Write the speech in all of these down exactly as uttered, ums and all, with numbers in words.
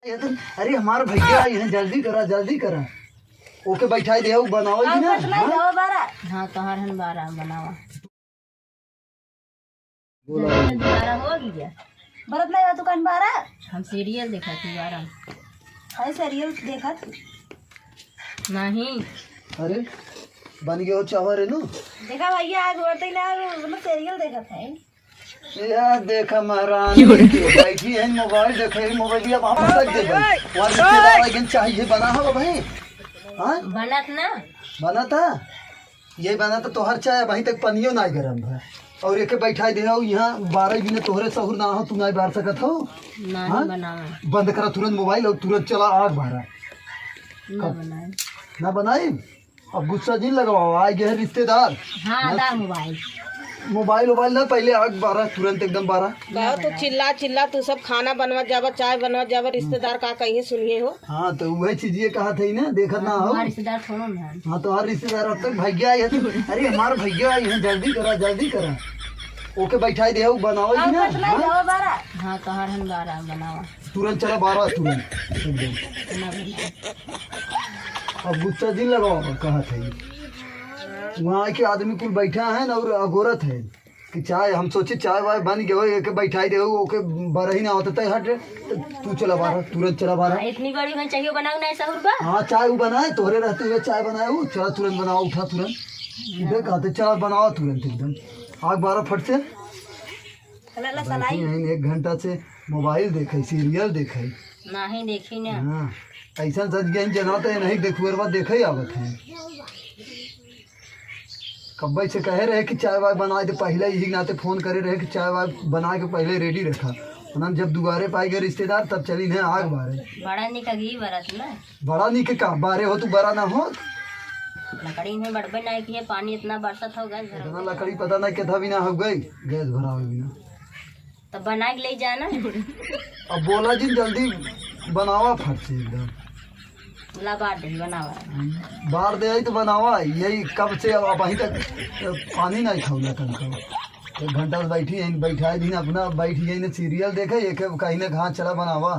अरे, हमार भैया आई हैं, जल्दी करा, जल्दी करा। ओके बैठाई दे, उ बनावल की ना? हाँ? जाओ बारा। हाँ, तोहार हन बारा बनावा। बोला। जल्दी, जल्दी बारा हो गया। बरत नहीं बा तू कहीं बारा? हम सीरियल देखत ही बारा। अरे, सीरियल देखत? नहीं। अरे, बन गयो चावर है नु? देखा भैया, आज होते ही ना, मतलब सीरियल देखत है। या देखा महारानी के बैठी है, मोबाइल देखे, मोबाइल अब हम तक दे भाई। वहाँ रिश्तेदार आइगन, चाय ये बना हो भाई। हाँ? बनत ना। बनत है? ये बनत तो तोहर चाय अबहीं तक पनियो नाई गरम है। और एके बैठाई दे हो, यहाँ बारह बिना तोहरे सहूर ना हो, तू नाई बार सकत हो। ना, हाँ? नहीं बनावा। बंद करा तुरंत मोबाइल और तुरंत चला आग बारा। ना बनाए। ना बनाए? अब गुस्सा जिन लगावा, आ गए हैं रिश्तेदार। हाँ, ना दा मोबाइल। मोबाइल, मोबाइल ना, पहले आग बारा, तुरंत एकदम बारा। का तू चिल्ला चिल्ला, तू सब खाना बनवा जावा, चाय बनवा जावा, रिश्तेदार का कहिए सुनिए हो। हाँ, तो वही चीज ये कहा था ही ना, देखत ना हो। हमारे रिश्तेदार छोड़ो ना। हाँ, तो हर रिश्तेदार अब तक भैया आई है। अरे, हमार भैया आई है, जल्दी करा, जल्दी करा। ओके बैठाई दे, उ बनावल की ना? हाँ? जाओ बारा। हाँ, तोहार हम बारा बनावा। तुरंत चला बारा, तुरंत। एकदम। ना बनावा। अब गुस्सा जिन लगावा, कहा था ही। वहाँ के आदमी कुल बैठा है ना और अगोरत है कि चाय, हम सोचे चाय वाय बन गयो, एके बैठाई दे, ओके बरही ना होता, तय हट, तू चला बारा, तुरंत चला बारा। हाँ, इतनी बड़ी होन चाहिए, बनाओ ना सहूर बा। हाँ, चाय वो बनाए, तोहरे रहते हुए चाय बनाए, वो चला तुरंत बनाओ, उठा तुरंत। इधर कहते चला बनाओ तुरंत एकदम। आग बारा फट से। चला, ला, बैठी सलाई। हैं, एक घंटा से मोबाइल देखे, सीरियल देखे। नहीं देखी ना। हाँ, ऐसा सज गए जना तो नहीं देखुअरवा देखे आवत है। कब्बे से कहे रहे कि चाय वाय बनाए दे, पहले यही नाते फोन करे रहे कि चाय वाय बना के पहले रेडी रखा। उन्हन जब दुआरे पाए गए रिश्तेदार, तब चली ने आग बारे। बड़ा निक अगी बरत ना। बड़ा निक का बारे हो, तू बड़ा ना हो। लकड़ी में बड़बे ना कि ये पानी इतना बरसत हो गैस भरा। इतना लकड़ी पता ना कितना भी ना हो गई, गैस भरावे बिना। तब बना के ले जाना। अब बोला जिन जल्दी बनावा फट से एकदम। ला बार दे, बनावा। बार दे आई तो बनावा, यही कब से अब, अब अभी तक पानी नहीं खाऊला तनको। एक घंटा से बैठी है, बैठाए दिन अपना बैठी है, सीरियल देखे, ये कहीं ना कहाँ चला बनावा।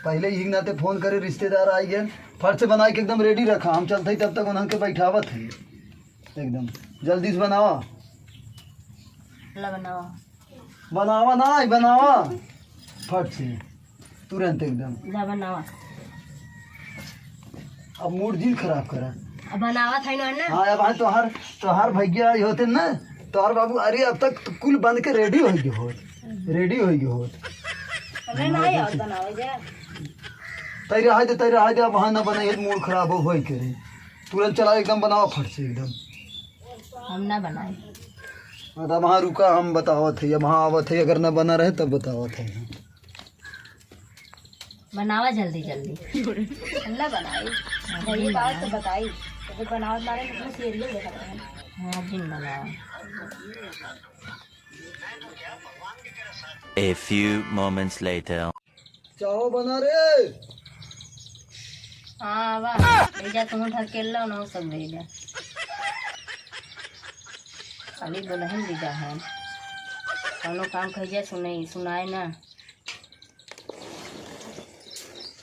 पहले ही नाते फोन करे, रिश्तेदार आई गए, फट से बनाए के एकदम रेडी रखा, हम चलते ही तब तक उन्हन के बैठावत है। एकदम जल्दी से बनावा। ला बनावा। बनावा ना, आई बनावा। फट से, तुरंत एकदम। ला बनावा। अब मूड जिन खराब करा। अब बनावा था ना, ना। हाँ, अब हाँ, तोहार, तोहार भैया आई होते ना, तोहार बाबू, अरे, अब तक तो कुल बन के रेडी हो गए होत, रेडी हो गए होत। हमें ना आई और बनावा जा। तैरे हाय दे, तैरे हाय दे, अब हाँ ना बनाई, मूड खराब हो, होई करे। तुरंत चला, एकदम बनावा फट से एकदम। हम ना बनाए। हाँ, तब हाँ रुका, हम बतावत है, अब हाँ आवत है, अगर ना बना रहे तब बतावत है। बनावा जल्दी जल्दी। हम ना बनाई। हाँ, वही बात तो बताई। तो फिर बनावत मारे में सीरियल देखत रहे। हाँ, जिन बनावा। A few moments later. चाहो बना रे। हाँ, आवा। ले जा, तुम ढकेल लो ना, सब ले जा। खाली दुल्हन विदा है। कौनो काम कह जा, सुनाई, सुनाए ना।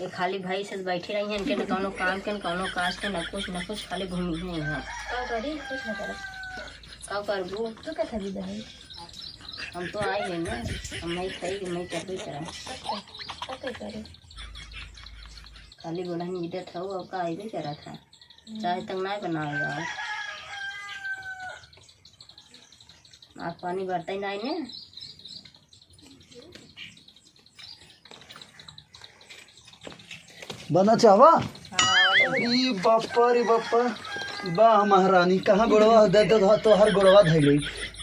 ये खाली भाई से बैठी रही हैं, इनके न कौनो काम के, न कौनो काज के, न कुछ, न कुछ, खाली घूमी हैं यहाँ। का करी? कुछ न करे। का करबू? तू का खाली बहन? हम तो आई है ना, हम नहीं खाई कि मैं करबे करा। अच्छा, का के करे? खाली बोला हम इधर था, वो का आइबे करा था। हम्म। चाय तक नहीं बनाएगा। आप पानी बरता ही नहीं ने। बना चाहवा? हाँ, अरे बापा रे बापा, वाह महारानी, कहाँ गोड़वा दे दे, तो हर गोड़वा धैले।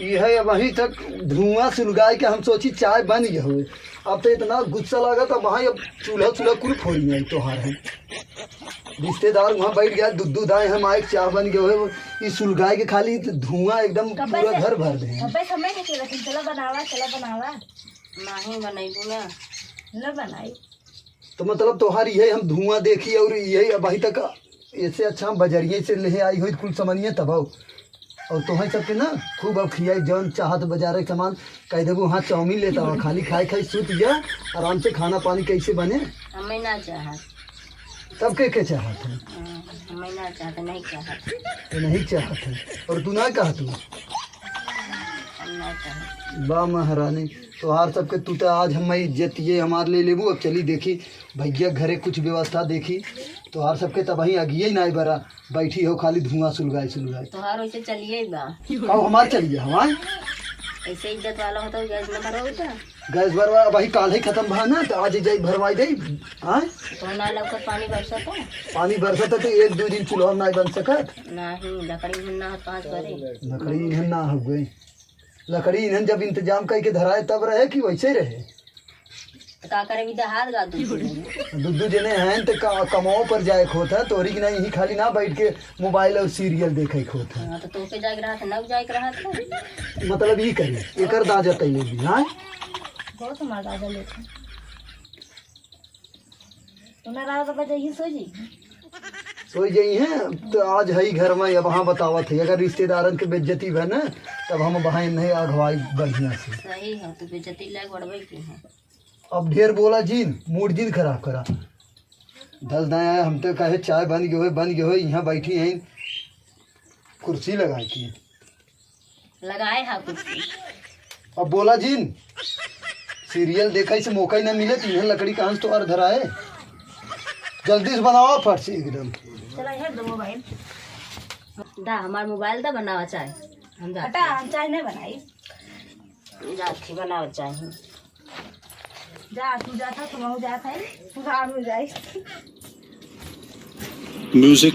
ये है, अब वहीं तक धुआं सुलगाए के हम सोची चाय बन गई हुई। अब तो इतना गुस्सा लगा था, वहाँ अब चूल्हा चूल्हा कुल फोड़ी है तोहार है। रिश्तेदार वहाँ बैठ गया, दूध दूध आए, हम आए, चाय बन गए हुए, ये सुलगाए के खाली धुआं एकदम कब्बे पूरा से, घर भर दे। कब्बे समय के चला, चला बनावा, चला बनावा। नहीं बनैबू ना। न बनाई। तो मतलब तोहार यही हम धुआं देखी और यही अब अभी तक, इससे अच्छा हम बजरिए से ले आई हुई कुल सामानिया तब आओ। और तोहई सबके ना खूब अब खियाई, जौन चाहत बाजारे के सामान कह देबू, हाँ चाउमीन लेता हुआ, खाली खाए खाई सूत जा, आराम से खाना पानी कैसे बने। हमें ना चाहत। तब के के चाहत है? हाँ, हमें ना चाहत, नहीं चाहत। तो नहीं चाहत है। और तू ना कहा तू? हम ना चाहत। बा महारानी, तोहार सबके, तू तो आज हम इज्जत ये हमार ले लेबू। अब चली देखी भैया घरे कुछ व्यवस्था देखी। तोहार सबके तब वहीं अगिए ही नाई बरा, बैठी हो खाली धुआं सुलगाए सुलगाए। तोहार वैसे चलिए ही बा। कब हमार चलिए हमार? ऐसे इज्जत वाला होता, गैस न भरो होता। गैस भरवा, अब वही काल ही खत्म भा ना, तो आज ही जाई भरवाई दे। हाँ? तो ना लौकर पानी बरसत है? पानी बरसत है तो एक दो दिन चूल्हा ना बन सकत। नहीं, लकड़ी इन्हन ना हाथ पाँच करे। लकड़ी इन्हन ना हो गई। लकड़ी इन्हन जब इंतजाम करके धराए तब रहे कि वैसे ही रहे? तो का करे, भी तो हाथ गा दू। दू दू जने हैं तो का, कमाओ पर जाए के होत है, तोरी की नहीं, यही खाली ना बैठ के मोबाइल और सीरियल देखे के होत है। हाँ, तो तोके जाए के रहा था, ना जाए के रहा था। मतलब ई करी, एकर दाजा तैले भी, हाँ? बहुत हमारा दाजा लेते। तू ना रहा तो बजे ही सो जी। सोई जाई हैं, तो आज है घर में, अब हाँ बतावत है, अगर रिश्तेदारन के बेइज्जती भे ना, तब हम बहाए नहीं अगवाई बढ़िया से। सही है, तू बेइज्जती लायक बढ़बे की है। अब ढेर बोला जिन, मूड जिन खराब करा। दस दाएं आए, हम तो कहे चाय बन गयो है, बन गयो है, यहाँ बैठी हैं, कुर्सी लगाए की। लगाए हा कुर्सी। अब बोला जिन, सीरियल देखा से मौका ही ना मिले, तो यहाँ लकड़ी कहाँ से तोहार धराए? जल्दी से बनावा फट से एकदम। चला, हेर दो मोबाइल। दा, हमार मोबाइल दा, बनावा चाय। हम जाते हटा, हैं। हम चाय नहीं बनाई। जात ही बनावा चाय। जा, तू जाता, तू वहाँ जाता है, तू घर में जाए। Music।